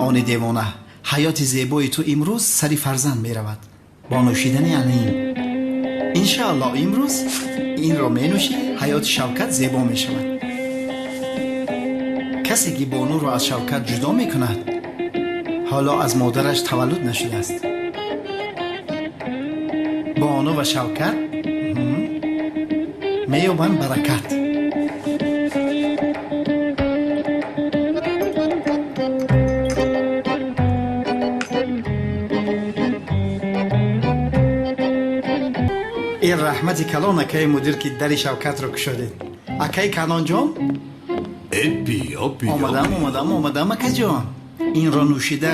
Канъони девона, ҳаёти зебои ту имрӯз сари фарзанд меравад бо нӯшидани анин. Иншааллоҳ, имрӯз инро менӯшӣ, ҳаёти Шавкат зебо мешавад. Касе ки Бонуро аз Шавкат ҷудо мекунад, ҳоло аз модараш таваллуд нашудааст. Бону ва Шавкат меёбанд баракат. Ин раҳмати калон, акаи мудир, ки дари Шавкатро кушодед. Акаи Канонҷон. Э, биё, биё. Омадам, омадам, омадам, акаҷон. Инро нӯшида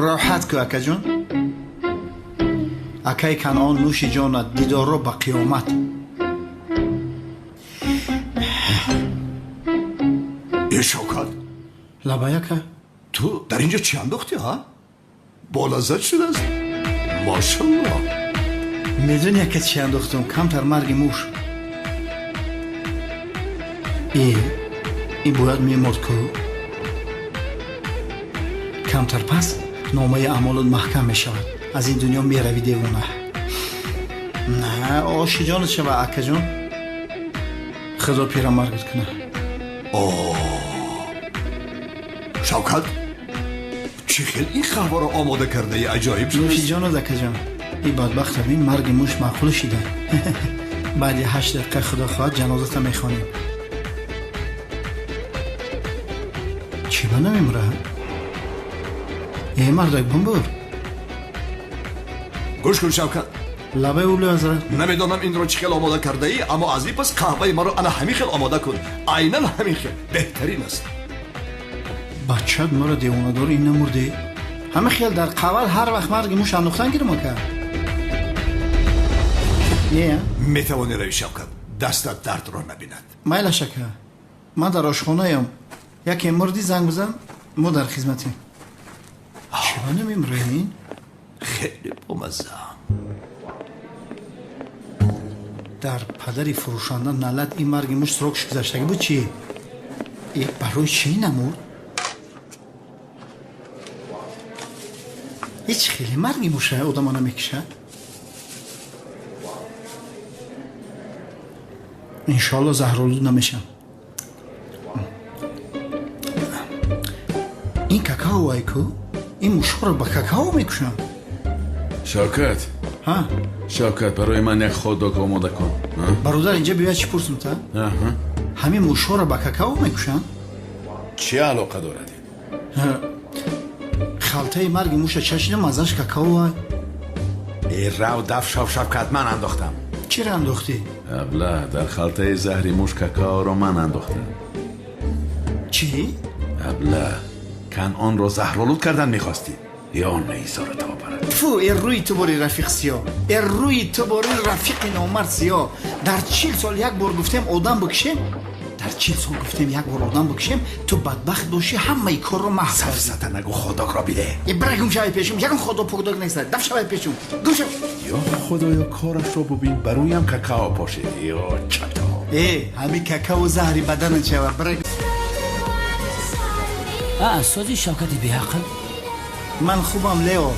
роҳат ку, акаҷон. Акаи Канъон, нӯши ҷонат, дидорро ба қиёмат. Э, Шавкат. Лабай, ака. Ту дар инҷо чӣ андохтӣ, ҳа? Болаззат шудааст, мошалло. Медони, ака, чӣ андохтум? Камтар марги муш. Э, ин бояд меморд ку. Камтар пас номаи аъмолот маҳкам мешавад, аз ин дунё меравӣ, девона. На, оши ҷонат шава, акаҷон, худо пирамаргат кунад. О, Шавкат, чӣ хел ин қаҳваро омода кардаи, аҷоиб нӯши шудааст. Ҷонат, акаҷон. Ин бадбахта бин, марги муш маъқул шида. Баъди 8 дақиқа, худо хоҳад, ҷанозата мехонем. Чӣ ба намемурад? Э, мардак, бумбур. Гӯш кун, Шавкат. Лабай, улӯ ҳазрат. Намедонам, инро чӣ хел омода кардаӣ, аммо аз ин пас қаҳваи маро ана ҳамин хел омода кун, айнан ҳамин хел беҳтарин аст. Бачат моро девонадор, ин намурде. Ҳама хел дар қавал ҳар вақт марги муш андохтан гирм, ака, не? Метавонӣ рави, Шавкат, дастат дардро набинад. Майлаш, ака, ман дар ошхонаям. Яке мурдӣ, занг бизан, мо дар хизматем. Чиба намемурад ин? Хеле бомазза. Дар падари фурӯшанда налат, ин марги муш срок ш гузаштагӣ буд, чӣ? Э, барои чӣ намурд? Ҳеҷ хеле марги муша одама намекушад. Иншоалло, заҳролуд намешам. Ин какао ай ку, ин мушҳоро ба какао мекушам. Шавкат. Ҳа. Шавкат, барои ман як хот-дог омода кун, а? Бародар, инҷа биёяд, чӣ пурсум та? Аҳа. Ҳамин мушҳоро ба какао мекушанд? Чӣ алоқа дорад ин? Халтаи марги муша чашидам, маззаш какао ай. Э, рав, даф шав, Шавкат, ман андохтам. Чиро андохтӣ? Абла, дар халтаи заҳри муш какаоро ман андохтам. Чӣ? Абла, Канъонро заҳролуд кардан мехостӣ, ё наизора табарат. Фу, э, рӯи ту бори, рафиқ сиё, э, рӯи ту бори, рафиқи номард сиё. Дар 40 сол як бор гуфтем одам бикушем, дар 40 сол гуфтем як бор одам бикушем, ту бадбахт бошӣ, ҳамаи корро маҳв кардӣ. Сафсата нагӯ, хот-дог ро биде. Э, бира, гум шавай пешум, ягон хот-дог покдог нест, даф шавай пешум, гум шав. Ё худоё, корашро бубин, ба рӯям какао пошид, ё чато. Э, ҳами какао заҳри баданат шава, бира. А, сози, Шавкати беақл. Ман хубам, Лео,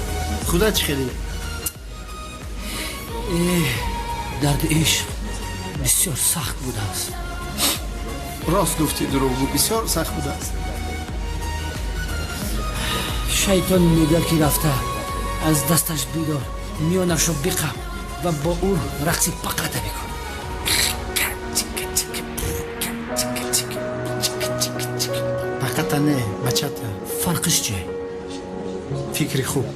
худат чӣ хелӣ? Э, дарди ишқ бисёр сахт будааст. Рост гуфтӣ, дурӯғгӯ, бисёр сахт будааст. Шайтон мегӯяд, ки рафта аз дасташ бидор, миёнашро биқаб ва бо ӯ рақси пақата бикун. Пақата не, бачата. Фарқиш чӣ? Фикри хуб.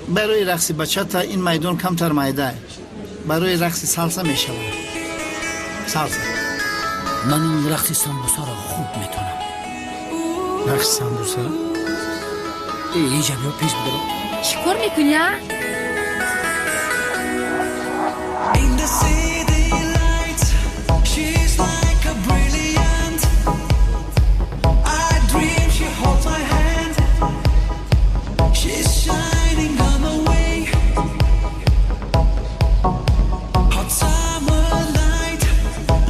Барои рақси бачата ин майдон камтар майда, барои рақси салса мешавад. Салса. Ман ин рақси самбусаро хуб метонам. Рақси самбуса? Иҷа биё, пеш бидоро. Чӣ кор мекунӣ, а? In the city lights, she's like a brilliant. I dream she holds my hand. She's shining on the way. Hot summer night,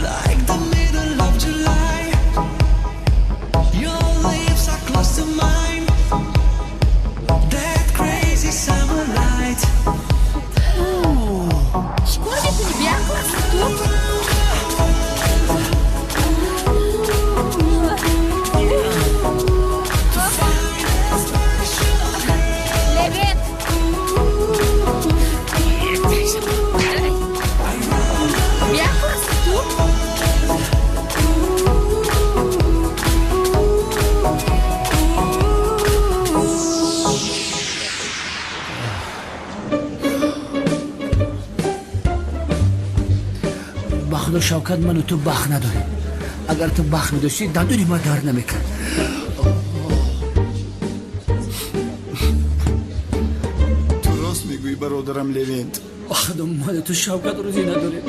like the middle of July. Your lips are close to mine. That crazy summer light. Чӣ кор мекунӣ, беақл ҳастӣ ту? Левент! Беақл ҳастӣ ту? Ба худо, Шавкат, ману ту бахт надорем. Агар ту бахт медоштӣ, дандони ма дард намекард. Ту рост мегӯӣ, бародарам Левент. Ба худо, ману ту, Шавкат, рӯзӣ надорем.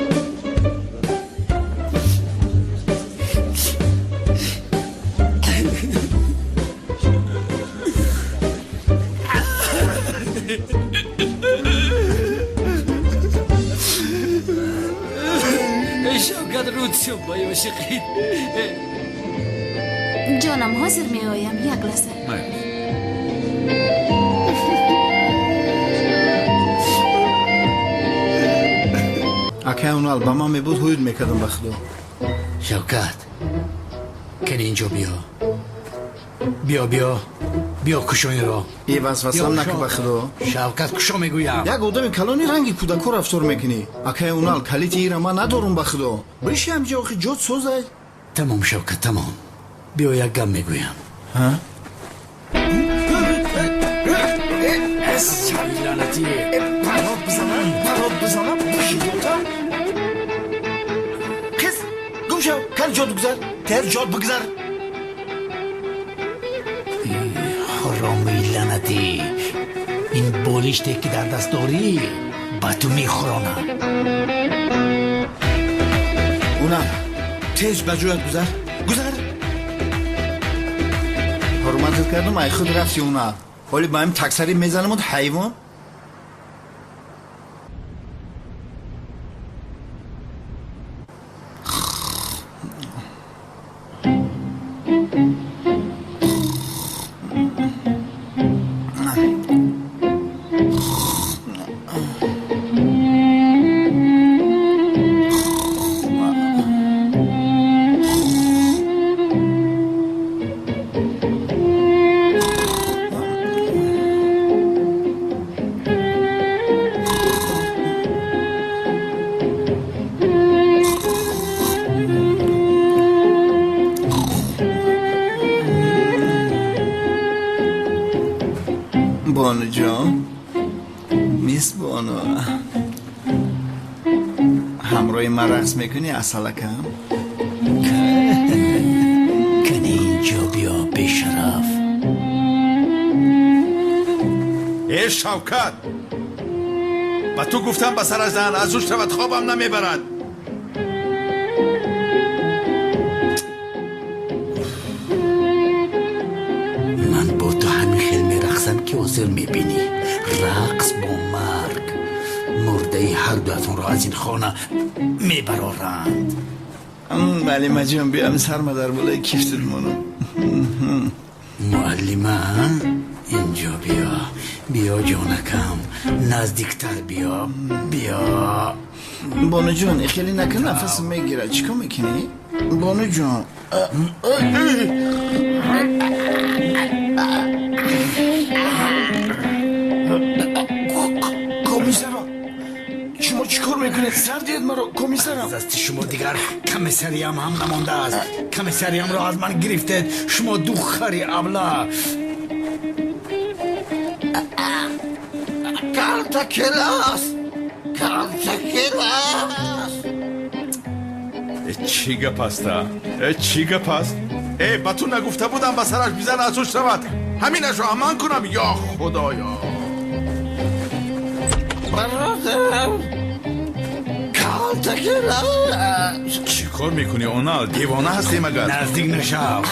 Шавкат, рӯд шуд ба ошиқӣ. Ҷонам, ҳозир меоям, як лаҳза. Майли. Акай Унал, ба ман мебуд, ҳуюд мекардам, ба худо. Шавкат, кани инҷо биё, биё, биё, биё, кушоинро. Е, васвасам нака, ба худо. Шавкат, кушо мегӯям. Як одами калони ранги кӯдако рафтор мекунӣ. Акай Унал, калити ира ман надорум, ба худо. Биши ҳамҷо, охи ҷот созай. Тамом, Шавкат, тамом. Биё, як гап мегӯям. Лаънатӣ. Парод бизанам, парод бизанам, бишидота. Қиз, гум шав, кал, ҷот бигзар, тер, ҷот бигзар. Ҳаромии лаънатӣ, ин болиште ки дар даст дорӣ, ба ту мехӯронам. Унал, тез ба ҷоят гузар, гузар. Ҳурматат кардам, ай худ рафти, Унал. Ҳоли ба ҳам таксари мезанамуд, ҳайвон. Бону ҷон, мисс Бону, ҳамроҳи ман рақс мекунӣ, асалакам? Кани инҷо биё, бешараф. Э, Шавкат, ба ту гуфтам, ба сараш зан, аз ӯ шавад, хобам намебарад. Ман бо ту ҳамин хел мерақсам, ки ҳозир мебинӣ. Рақс бо марг. Мурдаи ҳардуятонро аз ин хона мебароранд. Муаллимаҷон, биям, сарма дар болои кифтит монам. Муаллима, инҷо биё, биё, ҷонакам, наздиктар биё, биё. Бонуҷон, хеле накун, нафасм мегирад. Чӣ кор мекунӣ, бонуҷон? Комиссарам, шумо чӣ кор мекунед? Сар диҳед маро, комиссарам. Аз дасти шумо дигар комиссариям ҳам намондааст. Комиссариямро аз ман гирифтед, шумо ду хари абла. Калта келас, калта келас. Чӣ гап аст, а? Чӣ гап аст? Э, ба ту нагуфта будам, ба сараш бизан, аз ҳуш равад? Ҳаминашро аман кунам, ё худоё. Бародар, калта келас. Чӣ кор мекунӣ, Онал? Девона ҳастӣ магар? Наздик нашав,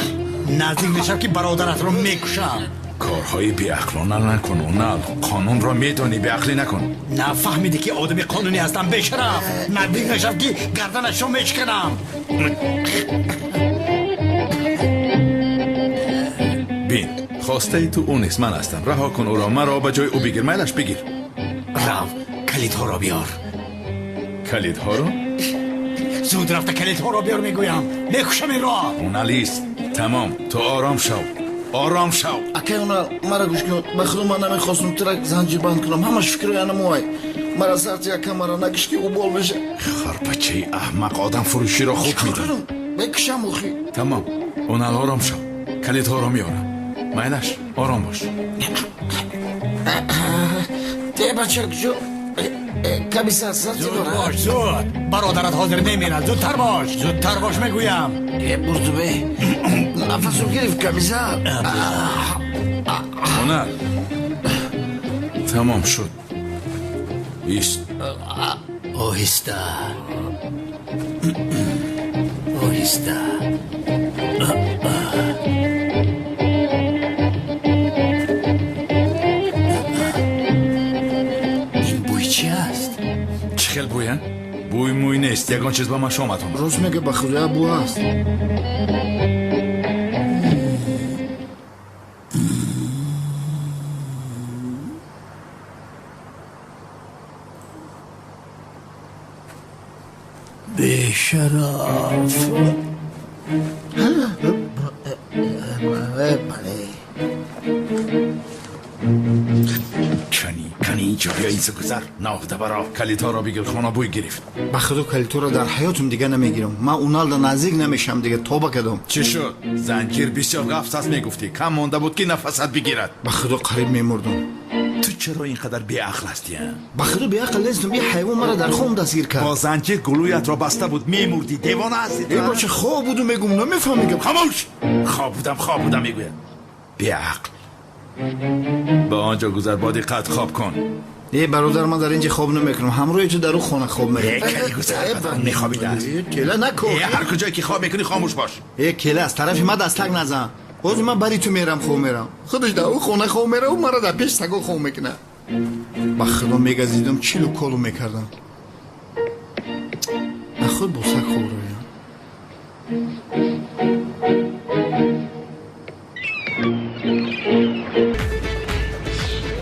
наздик нашав, ки бародаратро мекушам. Корҳои беақлона накун, Онал. Қонунро медонӣ, беақлӣ накун. Нафаҳмидӣ, ки одами қонунӣ ҳастам, бешараф? Наздик нашав, ки гарданашро мешиканам. Бин, хостаи ту ӯ нест, ман ҳастам. Раҳо кун ӯро, маро ба ҷои ӯ бигир. Майлаш, бигир. Рав, калидҳоро биёр. Калидҳоро? Зуд рафта калидҳоро биёр, мегӯям, мекушам инро. Онал, ист, тамом. Ту ором шав, ором шав. Акай Онал, мара гӯш кун. Ба худо, ман намехостум тура занҷирбанд кунам. Ҳамаш фикри анамуай. Мара сарти яка мара накиш, ки ӯ бол меша. Харбачаи аҳмақ, одам фурӯширо хуб медонӣ. Мекушам охи. Тамом, Онал, ором шав, калидҳоро меорам. Майлаш, ором бош. Те, бача, куҷо? Кабиса сарти Зуд дора. бош, зуд, бародарат ҳозир мемирад. Зудтар бош, зудтар бош, мегӯям. Э, бурдубе, нафасу гирифт, кабиса. Онал, тамом шуд, ист. Оҳиста, оҳиста. Ин бӯй чи аст? Чӣ хел бӯя? Бӯй мӯй нест, ягон чиз ба машомат омад. Рост мега, ба худоя, бу ҳаст. Бешараф. Бале. Кани, кани, инҷо биё, инсо гузар наофта баро, калидҳоро бигир, хона бӯй гирифт. Ба худо, калидҳоро дар ҳаётум дига намегирам. Ман Уналда наздик намешам дига, тоба кардам. Чӣ шуд? Занҷир бисёр ғафс аст, мегуфтӣ. Кам монда буд, ки нафасат бигирад. Ба худо, қариб мемурдам. Ту чаро ин қадар беақл ҳастӣ, а? Ба худо, беақл нестам. И ҳайвон мара дар хом дастгир кард. Бо занҷир гулӯятро баста буд, мемурдӣ. Девона ҳастӣ ту, Э, а? бача, хоб буду, мегум, намефаҳмӣ гап. Хомӯш! Хоб будам, хоб будам, мегӯяд. Беақл, ба он ҷо гузар, бо диққат хоб кун. Э, бародар, ман дар инҷа хоб намекунам. Ҳамроҳи ту дар ӯ хона хоб Э, кали, гузар, бадан мехобидааст. Кела нако. Э, ҳар куҷое ки хоб мекунӣ, хомӯш бош. Э, кела, аз тарафи ма дастак назан. Ҳозир ман бари ту мерам, хоб мерам. Худаш дар ӯ хона хоб мераву мара дар пеш саго хоб мекунад. Ба худо, мегазидам, чилу колу мекардам. На худ бо саг хоб равям.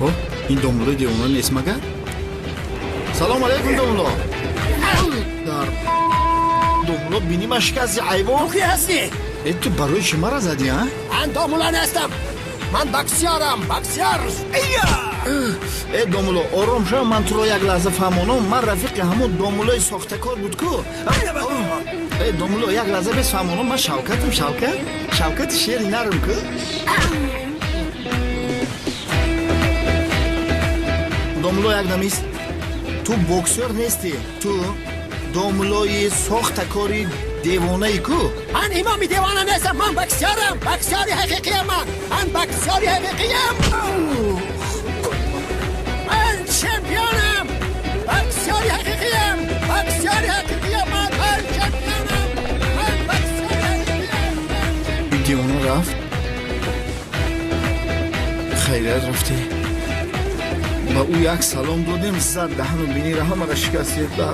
О, ин домулои девона нест магар? Салому алайкум, домуло. Дар домуло, бини, ма шикасти, ҳайвон. Ту ки ҳастӣ? Э, ту барои чӣ мара задӣ, а? Ман домула нестам, ман боксёрам, боксёр. Э, домуло, ором шав, ман туро як лаҳза фаҳмонам. Ман рафиқи ҳамон домулои сохтакор буд ку. Э, домуло, як лаҳза бес фаҳмонам. Ман Шавкатам, Шавкат, Шавкати шери нарм ку. Домуло, як дамист, ту боксёр нестӣ, ту домулои сохтакори девонаи ку. Ман имоми девона нестам, ман боксёрам, боксёри ҳақиқиям. Ман боксёри ҳақиқиям, ман чемпионам, боксёри ҳақиқиям, боксёри ҳақиқиям, ман чемпионам, ман боксёри ҳақиқиям. Девона рафт, хайрият рафтӣ. Ба ӯ як салом додем, зад даҳану бинира ҳамара шикастед дар.